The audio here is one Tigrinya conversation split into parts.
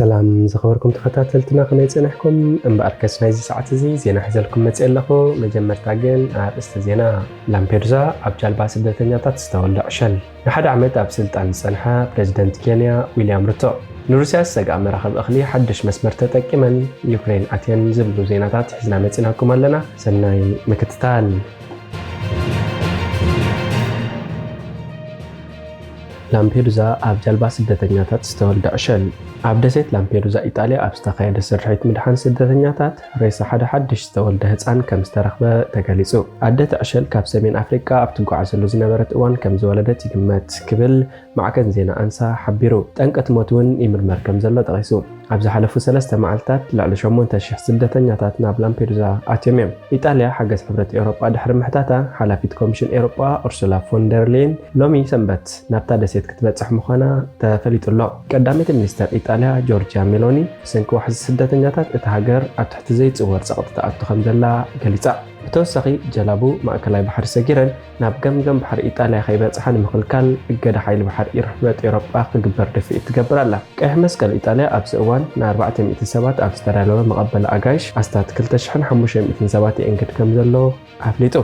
ሰላም ዝኸበርኩም ተኸታተልትና፣ ከመይ ጸኒሕኩም? እምበኣርከስ ናይዚ ሰዓት እዚ ዜና ሒዘልኩም መጽእ ኣለኹ። መጀመርታ ግን ኣርእስተ ዜና። ላምፔዱዛ ኣብ ጃልባ ስደተኛታት ዝተወልደ ዕሸል። ንሓደ ዓመት ኣብ ስልጣን ዝጸንሐ ፕረዚደንት ኬንያ ዊልያም ሩቶ። ንሩስያ ዝሰግኣ መራኽብ እኽሊ ሓድሽ መስመር ተጠቂመን ዩክሬን ኣትየን ዝብሉ ዜናታት ሒዝና መጺናኩም ኣለና። ሰናይ ምክትታል። ላምፔዱዛ ኣብ ጃልባ ስደተኛታት ዝተወልደ ዕሸል። ኣብ ደሴት ላምፔዱዛ ኢጣልያ ኣብ ዝተኻየደ ስርሒት ምድሓን ስደተኛታት፣ ሬሳ ሓደ ሓድሽ ዝተወልደ ህጻን ከም ዝተረኽበ ተገሊጹ። ኣደ እቲ ዕሸል ካብ ሰሜን ኣፍሪቃ ኣብ ትጓዓዘሉ ዝነበረት እዋን ከም ዝወለደት ይግመት ክብል ማዕከን ዜና ኣንሳ ሓቢሩ። ጠንቂ እቲ ሞት እውን ይምርመር ከም ዘሎ ጠቒሱ። ኣብ ዝሓለፉ ሰለስተ መዓልታት ልዕሊ ሸሞንተ ሽሕ ስደተኛታት ናብ ላምፔዱዛ ኣትዮም እዮም። ኢጣልያ ሓገዝ ሕብረት ኤውሮጳ ድሕሪ ምሕታታ፣ ሓላፊት ኮሚሽን ኤውሮጳ ኡርሱላ ፎን ደር ሌየን ሎሚ ሰንበት ናብታ ደሴት ክትበጽሕ ምዃና ተፈሊጡ ኣሎ። ቀዳመይቲ ሚኒስተር ኢጣልያ ጆርጅያ ሜሎኒ፣ ብሰንኪ ዋሕዚ ስደተኛታት እታ ሃገር ኣብ ትሕቲ ዘይጽወር ጸቕጢ ትኣቱ ከም ዘላ ገሊጻ። ብተወሳኺ፣ ጀላቡ ማእከላይ ባሕሪ ሰጊረን ናብ ገምገም ባሕሪ ኢጣልያ ከይበጽሓ ንምኽልካል፣ እገዳ ሓይሊ ባሕሪ ሕብረት ኤውሮጳ ክግበር ድፍኢት ትገብር ኣላ። ቀይሕ መስቀል ኢጣልያ ኣብዚ እዋን ንኣርባዕተ ሚእቲ ሰባት ኣብ ዝተዳለወ መቐበሊ ኣጋይሽ፣ ኣስታት ክልተ ሽሕን ሓሙሽተ ሚእትን ሰባት የእንግድ ከም ዘሎ ኣፍሊጡ።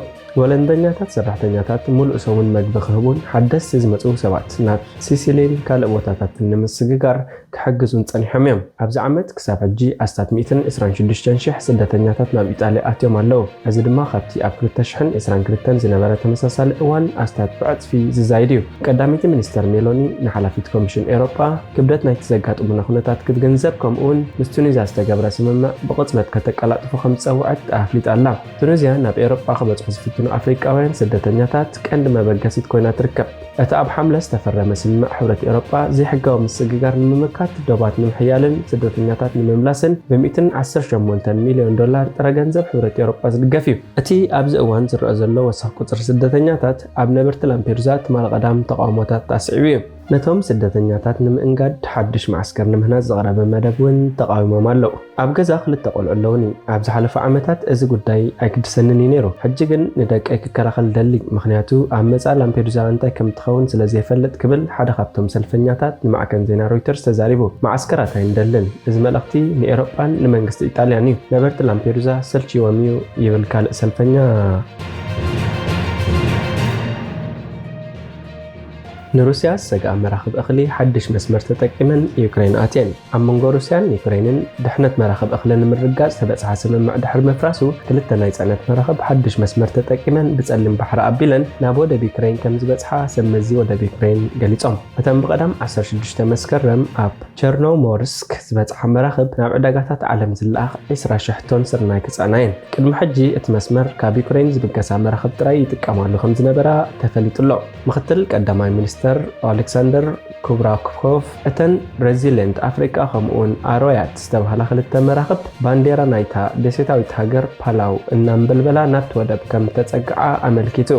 ወለንደኛታት ሰራሕተኛታት ምሉእ ሰሙን መግቢ ክህቡን ሓደስቲ ዝመጹ ሰባት ናብ ሲሲሊን ካልእ ቦታታትን ንምስግጋር ክሕግዙን ጸኒሖም እዮም። ኣብዚ ዓመት ክሳብ ሕጂ ኣስታት ሚእትን ዕስራን ሽዱሽተን ሽሕ ስደተኛታት ናብ ኢጣልያ ኣትዮም ኣለዉ። እዚ ድማ ካብቲ ኣብ ክልተ ሽሕን ዕስራን ክልተን ዝነበረ ተመሳሳሊ እዋን ኣስታት ብዕጽፊ ዝዛይድ እዩ። ቀዳመይቲ ሚኒስተር ሜሎኒ ንሓላፊት ኮሚሽን ኤውሮጳ ክብደት ናይቲ ዘጋጥሙና ኩነታት ክትግንዘብ፣ ከምኡውን ምስ ቱኒዝያ ዝተገብረ ስምምዕ ብቕጽበት ከተቀላጥፎ ከም ዝጸውዐት ኣፍሊጣ ኣላ። ቱኒዝያ ናብ ኤውሮጳ ክበጽሑ ዝፍትኑ ኣፍሪቃውያን ስደተኛታት ቀንዲ መበገሲት ኮይና ትርከብ። እቲ ኣብ ሓምለ ዝተፈረመ ስምምዕ ሕብረት ኤውሮጳ ዘይሕጋዊ ምስግጋር ንምምካት፣ ዶባት ንምሕያልን ስደተኛታት ንምምላስን ብሚእትን ዓሰርተ ሸሞንተን ሚልዮን ዶላር ጥረ ገንዘብ ሕብረት ኤውሮጳ ዝድገፍ እዩ። እቲ ኣብዚ እዋን ዝረአ ዘሎ ወሰኽ ቁጽሪ ስደተኛታት ኣብ ነበርቲ ላምፔዱዛ ትማል ቀዳም ተቓውሞታት ኣስዒቡ እዩ። ነቶም ስደተኛታት ንምእንጋድ ሓድሽ መዓስከር ንምህናጽ ዝቐረበ መደብ እውን ተቓዊሞም ኣለዉ። ኣብ ገዛ ክልተ ቆልዑ ኣለውኒ። ኣብ ዝሓለፉ ዓመታት እዚ ጉዳይ ኣይግድሰንን እዩ ነይሩ። ሕጂ ግን ንደቀይ ክከላኸል እደሊ፣ ምኽንያቱ ኣብ መጻኢ ላምፔዱዛ እንታይ ከም ትኸውን ስለ ዘይፈልጥ፣ ክብል ሓደ ካብቶም ሰልፈኛታት ንማዕከን ዜና ሮይተርስ ተዛሪቡ። መዓስከራት ኣይንደልን። እዚ መልእኽቲ ንኤውሮጳን ንመንግስቲ ኢጣልያን እዩ። ነበርቲ ላምፔዱዛ ሰልችይዎም እዩ፣ ይብል ካልእ ሰልፈኛ። ንሩስያ ዝሰግኣ መራኽብ እኽሊ ሓድሽ መስመር ተጠቂመን ዩክሬን ኣትየን። ኣብ መንጎ ሩስያን ዩክሬንን ድሕነት መራኽብ እኽሊ ንምርግጋጽ ዝተበጽሐ ስምምዕ ድሕሪ ምፍራሱ፣ ክልተ ናይ ጽዕነት መራኽብ ሓድሽ መስመር ተጠቂመን ብጸሊም ባሕሪ ኣቢለን ናብ ወደብ ዩክሬን ከም ዝበጽሓ ሰብ መዚ ወደብ ዩክሬን ገሊጾም። እተን ብቐዳም ዓሰርተ ሽዱሽተ መስከረም ኣብ ቸርኖሞርስክ ዝበጽሓ መራኽብ፣ ናብ ዕዳጋታት ዓለም ዝለኣኽ ዕስራ ሽሕ ቶን ስርናይ ክጽዕና እየን። ቅድሚ ሕጂ እቲ መስመር ካብ ዩክሬን ዝብገሳ መራኽብ ጥራይ ይጥቀማሉ ከም ዝነበራ ተፈሊጡ ኣሎ። ምኽትል ቀዳማይ ሚኒስተር ኦሌክሳንደር ኩብራኮቭ፣ እተን ሬዚሊየንት ኣፍሪቃ ከምኡውን ኣሮያት ዝተባህላ ክልተ መራኽብ፣ ባንዴራ ናይታ ደሴታዊት ሃገር ፓላው እናንበልበላ ናብቲ ወደብ ከም ተጸግዓ ኣመልኪቱ።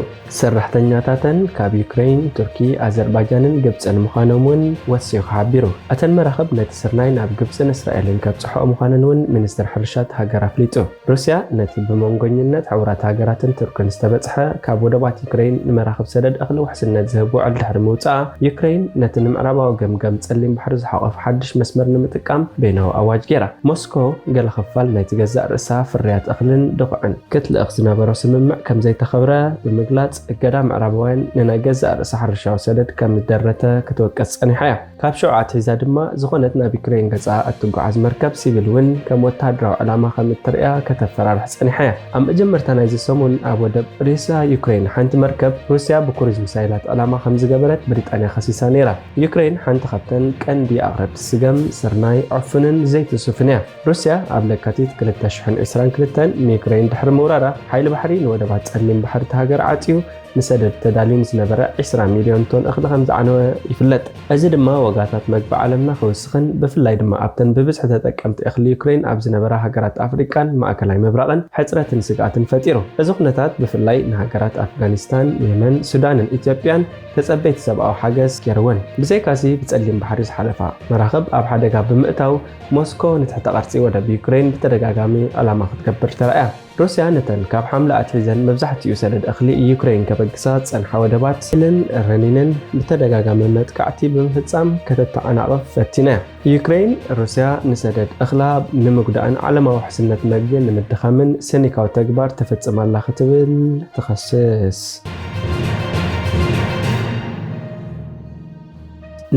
ሰራሕተኛታተን ካብ ዩክሬን፣ ቱርኪ፣ ኣዘርባጃንን ግብጽን ምዃኖም እውን ወሲኹ ሓቢሩ። እተን መራኽብ ነቲ ስርናይ ናብ ግብጽን እስራኤልን ከብጽሕኦ ምዃነን እውን ሚኒስትር ሕርሻ እታ ሃገር ኣፍሊጡ። ሩስያ ነቲ ብመንጎኝነት ሕቡራት ሃገራትን ቱርክን ዝተበጽሐ ካብ ወደባት ዩክሬን ንመራኽብ ሰደድ እኽሊ ውሕስነት ዝህብ ውዕል ድሕሪ ምውጻኣ፣ ዩክሬን ነቲ ንምዕራባዊ ገምገም ጸሊም ባሕሪ ዝሓቖፈ ሓድሽ መስመር ንምጥቃም በይናዊ ኣዋጅ ገይራ። ሞስኮ ገለ ክፋል ናይቲ ገዛእ ርእሳ ፍርያት እኽልን ድኹዕን ክትልእኽ ዝነበሮ ስምምዕ ከም ዘይተኸብረ ብምግላጽ፣ እገዳ ምዕራባውያን ንናይ ገዛእ ርእሳ ሕርሻዊ ሰደድ ከም ዝደረተ ክትወቅስ ጸኒሓ እያ። ካብ ሽዑ ኣትሒዛ ድማ ዝኾነት ናብ ዩክሬን ገጻ እትጓዓዝ መርከብ ሲቪል እውን ከም ወተሃደራዊ ዕላማ ከም እትርእያ ከተፈራርሕ ጸኒሓ እያ። ኣብ መጀመርታ ናይዚ ሰሙን ኣብ ወደብ ኦዴሳ ዩክሬን ሓንቲ መርከብ ሩስያ ብክሩዝ ሚሳይላት ዕላማ ከም ዝገበረት ብሪጣንያ ከሲሳ ነይራ። ዩክሬን ሓንቲ ካብተን ቀንዲ ኣቕረብቲ ስገም፣ ስርናይ፣ ዕፉንን ዘይቲ ሱፍን እያ። ሩስያ ኣብ ለካቲት ክልተ ሽሕን ዕስራን ክልተን ንዩክሬን ድሕሪ ምውራራ፣ ሓይሊ ባሕሪ ንወደባት ጸሊም ባሕሪ እታ ሃገር ዓጽዩ፣ ንሰደድ ተዳልዩ ንዝነበረ ዕስራ ሚልዮን ቶን እኽሊ ከም ዝዓነወ ይፍለጥ። እዚ ድማ ዋጋታት መግቢ ዓለምና ክውስኽን ብፍላይ ድማ ኣብተን ብብዝሒ ተጠቀምቲ እኽሊ ዩክሬን ኣብ ዝነበራ ሃገራት ኣፍሪቃን ማእከላይ ምብራቕን ሕጽረትን ስግኣትን ፈጢሩ። እዚ ኩነታት ብፍላይ ንሃገራት ኣፍጋኒስታን፣ የመን፣ ሱዳንን ኢትዮጵያን ተጸበይቲ ሰብኣዊ ሓገዝ ገይርወን። ብዘይካዚ ብጸሊም ባሕሪ ዝሓለፋ መራኽብ ኣብ ሓደጋ ብምእታው፣ ሞስኮ ንትሕተ ቅርጺ ወደብ ዩክሬን ብተደጋጋሚ ዕላማ ክትገብር ተራእያ። ሩስያ ነተን ካብ ሓምለ ኣትሒዘን መብዛሕትኡ ሰደድ እኽሊ ዩክሬን ከበግሳ ዝጸንሓ ወደባት ልን ረኒንን ብተደጋጋሚ መጥቃዕቲ ብምፍጻም ከተተዓናቕፍ ፈቲና። ዩክሬን፣ ሩስያ ንሰደድ እኽላ ንምጉዳእን ዓለማዊ ውሕስነት መግቢ ንምድኻምን ሲኒካዊ ተግባር ትፍጽም ኣላ ክትብል ትኸስስ።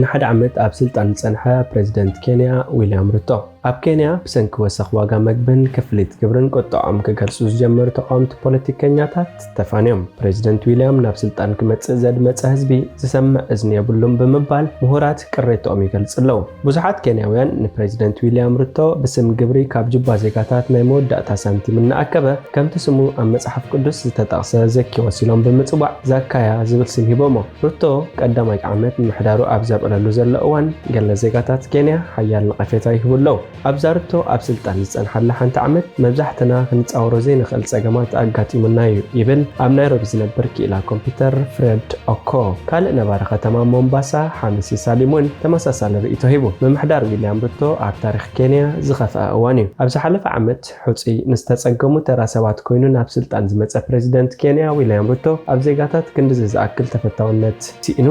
ንሓደ ዓመት ኣብ ስልጣን ዝጸንሐ ፕሬዚደንት ኬንያ ዊልያም ሩቶ፣ ኣብ ኬንያ ብሰንኪ ወሰኽ ዋጋ መግብን ክፍሊት ግብርን ቁጥዖም ክገልጹ ዝጀመሩ ተቓወምቲ ፖለቲከኛታት ተፋንዮም። ፕሬዚደንት ዊልያም ናብ ስልጣን ክመጽእ ዘድመጸ ህዝቢ ዝሰምዕ እዝኒ የብሉን ብምባል ምሁራት ቅሬትኦም ይገልጹ ኣለዉ። ብዙሓት ኬንያውያን ንፕሬዚደንት ዊልያም ሩቶ ብስም ግብሪ ካብ ጁባ ዜጋታት ናይ መወዳእታ ሳንቲም እናኣከበ፣ ከምቲ ስሙ ኣብ መጽሓፍ ቅዱስ ዝተጠቕሰ ዘኪዎስ ኢሎም ብምጽዋዕ ዛካያ ዝብል ስም ሂቦሞ። ሩቶ ቀዳማይ ዓመት ምምሕዳሩ ኣብ ዘብዕለሉ ዘሎ እዋን፣ ገለ ዜጋታት ኬንያ ሓያል ነቐፌታ ይህቡ ኣለዉ። ኣብዛ ሩቶ ኣብ ስልጣን ዝጸንሓላ ሓንቲ ዓመት፣ መብዛሕትና ክንጻወሮ ዘይንኽእል ጸገማት ኣጋጢሙና እዩ፣ ይብል ኣብ ናይሮቢ ዝነብር ክኢላ ኮምፒውተር ፍሬድ ኦኮ። ካልእ ነባሪ ከተማ ሞምባሳ፣ ሓሚሲ ሳሊም እውን ተመሳሳሊ ርእይቶ ሂቡ። ምምሕዳር ዊልያም ሩቶ ኣብ ታሪኽ ኬንያ ዝኸፍኣ እዋን እዩ። ኣብ ዝሓለፈ ዓመት፣ ሕጹይ ንዝተጸገሙ ተራ ሰባት ኮይኑ ናብ ስልጣን ዝመጸ ፕሬዚደንት ኬንያ ዊልያም ሩቶ፣ ኣብ ዜጋታት ክንድዚ ዝኣክል ተፈታውነት ስኢኑ።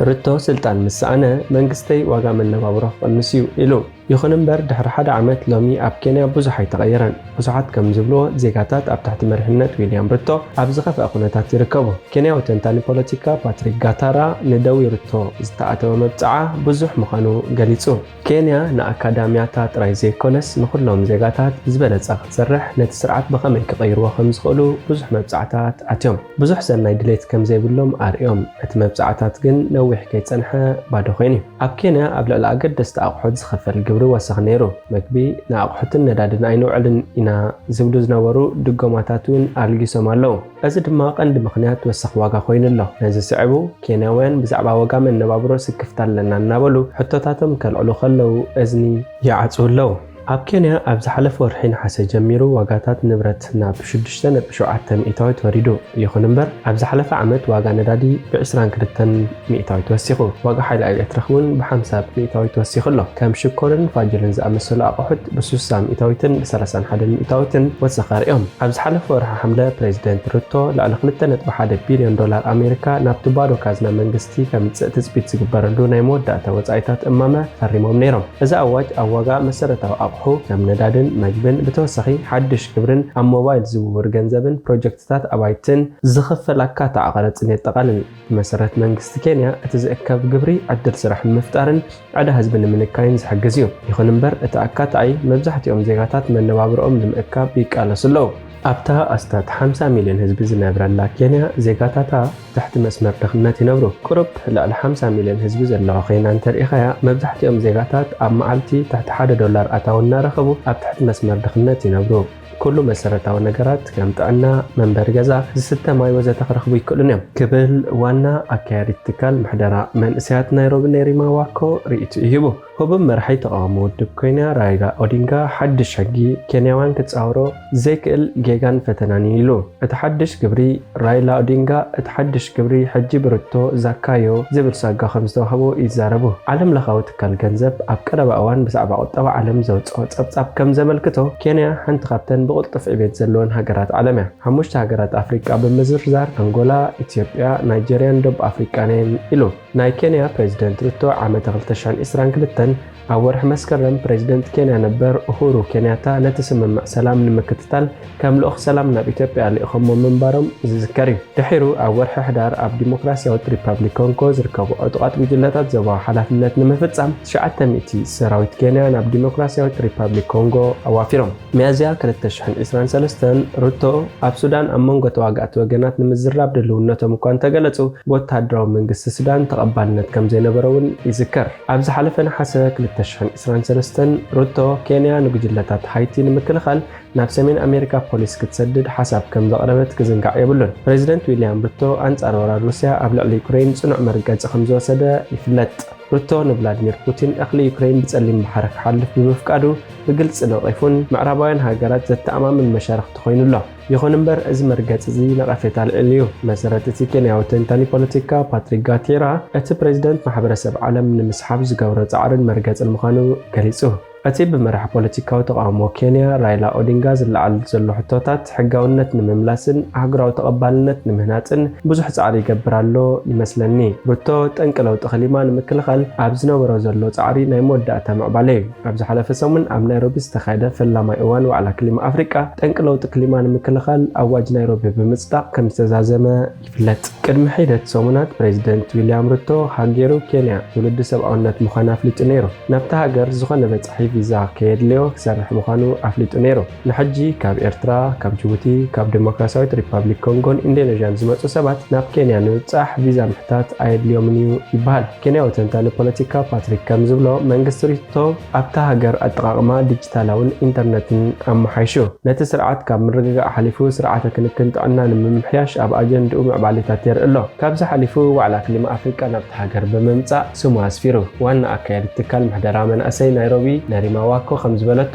ሩቶ ስልጣን ምስ ሰኣነ፣ መንግስተይ ዋጋ መነባብሮ ክቕንስ እዩ ኢሉ። ይኹን እምበር፣ ድሕሪ ሓደ ዓመት ሎሚ ኣብ ኬንያ ብዙሕ ኣይተቐየረን። ብዙሓት ከም ዝብልዎ፣ ዜጋታት ኣብ ትሕቲ መሪሕነት ዊልያም ሩቶ ኣብ ዝኸፍአ ኩነታት ይርከቡ። ኬንያዊ ተንታኒ ፖለቲካ ፓትሪክ ጋታራ ንደዊ ሩቶ ዝተኣተወ መብጽዓ ብዙሕ ምዃኑ ገሊጹ። ኬንያ ንኣካዳምያታ ጥራይ ዘይኮነስ ንኹሎም ዜጋታት ብዝበለጸ ክትሰርሕ፣ ነቲ ስርዓት ብኸመይ ክቐይርዎ ከም ዝኽእሉ ብዙሕ መብጻዕታት ኣትዮም። ብዙሕ ሰናይ ድሌት ከም ዘይብሎም ኣርእዮም። እቲ መብጻዕታት ግን ነዊሕ ከይጸንሐ ባዶ ኮይኑ እዩ። ኣብ ኬንያ ኣብ ልዕሊ ኣገደስቲ ኣቑሑት ዝኽፈል ግብሪ ወሰኽ ነይሩ። መግቢ፣ ንኣቑሑትን ነዳድን ኣይነውዕልን ኢና ዝብሉ ዝነበሩ ድጎማታት እውን ኣልጊሶም ኣለዉ። እዚ ድማ ቀንዲ ምኽንያት ወሰኽ ዋጋ ኮይኑ ኣሎ። ነዚ ስዒቡ፣ ኬንያውያን ብዛዕባ ዋጋ መነባብሮ ስክፍታ ኣለና እናበሉ ሕቶታቶም ከልዕሉ ከለዉ እዝኒ ይዓጽዉ ኣለዉ። ኣብ ኬንያ ኣብ ዝሓለፈ ወርሒ ነሓሰ ጀሚሩ ዋጋታት ንብረት ናብ ሽዱሽተ ነጥቢ ሸውዓተ ሚእታዊት ወሪዱ። ይኹን እምበር፣ ኣብ ዝሓለፈ ዓመት ዋጋ ነዳዲ ብዕስራን ክልተን ሚእታዊት ወሲኹ። ዋጋ ሓይሊ ኤሌክትሪክ እውን ብሓምሳ ሚእታዊት ወሲኹ ኣሎ። ከም ሽኮርን ፋጁልን ዝኣመሰሉ ኣቑሑት ብስሳ ሚእታዊትን ብሰላሳን ሓደን ሚእታዊትን ወሰኽ ኣርእዮም። ኣብ ዝሓለፈ ወርሒ ሓምለ ፕሬዚደንት ሩቶ ልዕሊ ክልተ ነጥቢ ሓደ ቢልዮን ዶላር ኣሜሪካ ናብቲ ባዶ ካዝና መንግስቲ ከምጽእ ትጽቢት ዝግበረሉ ናይ መወዳእታ ወጻኢታት እማመ ፈሪሞም ነይሮም። እዚ ኣዋጅ ኣብ ዋጋ መሰረታዊ ኣቑሑ ከም ነዳድን መግብን ብተወሳኺ ሓድሽ ግብርን ኣብ ሞባይል ዝውውር ገንዘብን ፕሮጀክትታት ኣባይትን ዝኽፈል ኣካታዒ ቀረጽን የጠቓልል። ብመሰረት መንግስቲ ኬንያ፣ እቲ ዝእከብ ግብሪ ዕድል ስራሕ ንምፍጣርን ዕዳ ህዝቢ ንምንካይን ዝሕግዝ እዩ። ይኹን እምበር፣ እቲ ኣካታዒ መብዛሕትኦም ዜጋታት መነባብሮኦም ንምእካብ ይቃለሱ ኣለዉ። ኣብታ ኣስታት ሓምሳ ሚልዮን ህዝቢ ዝነብረላ ኬንያ፣ ዜጋታታ ትሕቲ መስመር ድኽነት ይነብሩ። ቁሩብ ልዕሊ ሓምሳ ሚልዮን ህዝቢ ዘለዋ ኮይና እንተርኢኻያ፣ መብዛሕትኦም ዜጋታት ኣብ መዓልቲ ትሕቲ ሓደ ዶላር ኣታዊ እናረኸቡ ኣብ ትሕቲ መስመር ድኽነት ይነብሩ። ኩሉ መሰረታዊ ነገራት ከም ጥዕና፣ መንበሪ ገዛ፣ ዝስተ ማይ ወዘተ ክረኽቡ ይክእሉን እዮም ክብል ዋና ኣካያዲት ትካል ምሕደራ መንእሰያት ናይሮቢ ኔሪማ ዋኮ ርእይትኡ ሂቡ። ህቡብ መራሒ ተቓውሞ ውድብ ኬንያ ራይላ ኦዲንጋ ሓድሽ ሕጊ ኬንያውያን ክጻወሮ ዘይክእል ጌጋን ፈተናን እዩ ኢሉ። እቲ ሓድሽ ግብሪ ራይላ ኦዲንጋ፣ እቲ ሓድሽ ግብሪ ሕጂ ብሩቶ ዛካዮ ዝብል ሳጓ ከም ዝተዋህቦ ይዛረቡ። ዓለም ለኻዊ ትካል ገንዘብ ኣብ ቀረባ እዋን ብዛዕባ ቁጠባ ዓለም ዘውጽኦ ጸብጻብ ከም ዘመልክቶ፣ ኬንያ ሓንቲ ካብተን ብቕልጡፍ ዕቤት ዘለወን ሃገራት ዓለም እያ። ሓሙሽተ ሃገራት ኣፍሪቃ ብምዝርዛር፣ ኣንጎላ፣ ኢትዮጵያ፣ ናይጀርያን ደቡብ ኣፍሪቃን እየን ኢሉ። ናይ ኬንያ ፕሬዚደንት ሩቶ ዓመተ ክልተ ሽሕን ዕስራን ክልተን ኣብ ወርሒ መስከረም ፕሬዚደንት ኬንያ ነበር ኡሁሩ ኬንያታ ነቲ ስምምዕ ሰላም ንምክትታል ከም ልኡኽ ሰላም ናብ ኢትዮጵያ ልኢኾሞ ምንባሮም ዝዝከር እዩ። ድሒሩ ኣብ ወርሒ ሕዳር ኣብ ዲሞክራሲያዊት ሪፓብሊክ ኮንጎ ዝርከቡ ዕጡቓት ጉጅለታት ዞባዊ ሓላፍነት ንምፍጻም ትሽዓተ ሚእቲ ሰራዊት ኬንያ ናብ ዲሞክራሲያዊት ሪፓብሊክ ኮንጎ ኣዋፊሮም። ሚያዝያ ክልተ ሽሕን ዕስራን ሰለስተን ሩቶ ኣብ ሱዳን ኣብ መንጎ ተዋጋእቲ ወገናት ንምዝራብ ድልውነቶም እኳ እንተገለጹ፣ ብወተሃደራዊ መንግስቲ ሱዳን ተቐባልነት ከም ዘይነበሮ እውን ይዝከር። ኣብ ዝሓለፈ ነሓሰ ክልተ ሽሕን ዕስራን ሰለስተን ሩቶ፣ ኬንያ ንጉጅለታት ሃይቲ ንምክልኻል ናብ ሰሜን ኣሜሪካ ፖሊስ ክትሰድድ ሓሳብ ከም ዘቕረበት ክዝንጋዕ የብሉን። ፕሬዚደንት ዊልያም ሩቶ ኣንጻር ወራር ሩስያ ኣብ ልዕሊ ዩክሬን ጽኑዕ መርገጺ ከም ዝወሰደ ይፍለጥ። ሩቶ ንቭላድሚር ፑቲን እኽሊ ዩክሬን ብጸሊም ባሕሪ ክሓልፍ ብምፍቃዱ ብግልጺ ነቒፉን ምዕራባውያን ሃገራት ዘተኣማምን መሻርኽቲ ኮይኑ ኣሎ። ይኹን እምበር፣ እዚ መርገጺ እዚ ነቐፌታ ኣልዒሉ እዩ። ብመሰረት እቲ ኬንያዊ ተንታኒ ፖለቲካ ፓትሪክ ጋቴራ፣ እቲ ፕሬዚደንት ማሕበረሰብ ዓለም ንምስሓብ ዝገብሮ ጻዕርን መርገጽን ምዃኑ ገሊጹ። እቲ ብመራሒ ፖለቲካዊ ተቓውሞ ኬንያ ራይላ ኦዲንጋ ዝለዓል ዘሎ ሕቶታት ሕጋውነት ንምምላስን ኣህጉራዊ ተቐባልነት ንምህናጽን ብዙሕ ጻዕሪ ይገብር ኣሎ ይመስለኒ። ሩቶ ጠንቂ ለውጢ ክሊማ ንምክልኻል ኣብ ዝነበሮ ዘሎ ጻዕሪ ናይ መወዳእታ ምዕባለ እዩ። ኣብ ዝሓለፈ ሰሙን ኣብ ናይሮቢ ዝተኻየደ ፈላማይ እዋን ዋዕላ ክሊማ ኣፍሪቃ ጠንቂ ለውጢ ክሊማ ንምክልኻል ኣዋጅ ናይሮቢ ብምጽዳቕ ከም ዝተዛዘመ ይፍለጥ። ቅድሚ ሒደት ሰሙናት ፕሬዚደንት ዊልያም ሩቶ ሃገሩ ኬንያ ትውልዲ ሰብኣውነት ምዃና ኣፍሊጡ ነይሩ። ናብታ ሃገር ዝኾነ በጻሒ ቪዛ ከየድልዮ ክሰርሕ ምዃኑ ኣፍሊጡ ነይሩ። ንሕጂ ካብ ኤርትራ፣ ካብ ጅቡቲ፣ ካብ ዴሞክራሲያዊት ሪፓብሊክ ኮንጎን ኢንዶኔዥያን ዝመጹ ሰባት ናብ ኬንያ ንምብጻሕ ቪዛ ምሕታት ኣየድልዮምን እዩ ይበሃል። ኬንያዊ ተንታኒ ፖለቲካ ፓትሪክ ከም ዝብሎ መንግስቲ ሩቶ ኣብታ ሃገር ኣጠቓቕማ ዲጂታላውን ኢንተርነትን ኣመሓይሹ። ነቲ ስርዓት ካብ ምርግጋእ ሓሊፉ ስርዓተ ክንክን ጥዕና ንምምሕያሽ ኣብ ኣጀንድኡ ምዕባሌታት የርኢ ኣሎ። ካብዚ ሓሊፉ ዋዕላ ክሊማ ኣፍሪቃ ናብታ ሃገር ብምምጻእ ስሙ ኣስፊሩ። ዋና ኣካያዲት ትካል ምሕደራ መናእሰይ ናይሮቢ ነሪማ ዋኮ ከም ዝበለቶ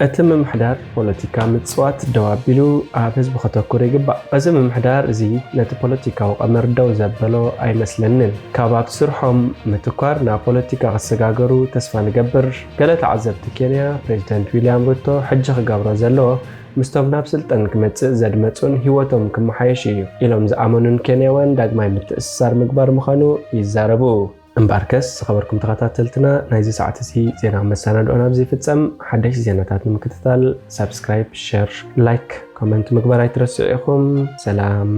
እቲ ምምሕዳር ፖለቲካ ምጽዋት ደው ኣቢሉ ኣብ ህዝቢ ከተኩር ይግባእ። እዚ ምምሕዳር እዚ ነቲ ፖለቲካዊ ቀመር ደው ዘበሎ ኣይመስለንን። ካብ ኣብ ስርሖም ምትኳር ናብ ፖለቲካ ክሰጋገሩ ተስፋ ንገብር። ገለ ተዓዘብቲ ኬንያ ፕሬዚደንት ዊልያም ሩቶ ሕጂ ክገብሮ ዘለዎ ምስቶም ናብ ስልጣን ክመጽእ ዘድመጹን ህይወቶም ክመሓየሽ እዩ ኢሎም ዝኣመኑን ኬንያውያን ዳግማይ ምትእስሳር ምግባር ምዃኑ ይዛረቡ። እምበኣርከስ ዝኸበርኩም ተኸታተልትና ናይዚ ሰዓት እዚ ዜና መሰናድኦና ኣብዚ ይፍጸም። ሓደሽቲ ዜናታት ንምክትታል ሳብስክራይብ፣ ሸር፣ ላይክ፣ ኮመንት ምግባር ኣይትረስዑ ኢኹም። ሰላም።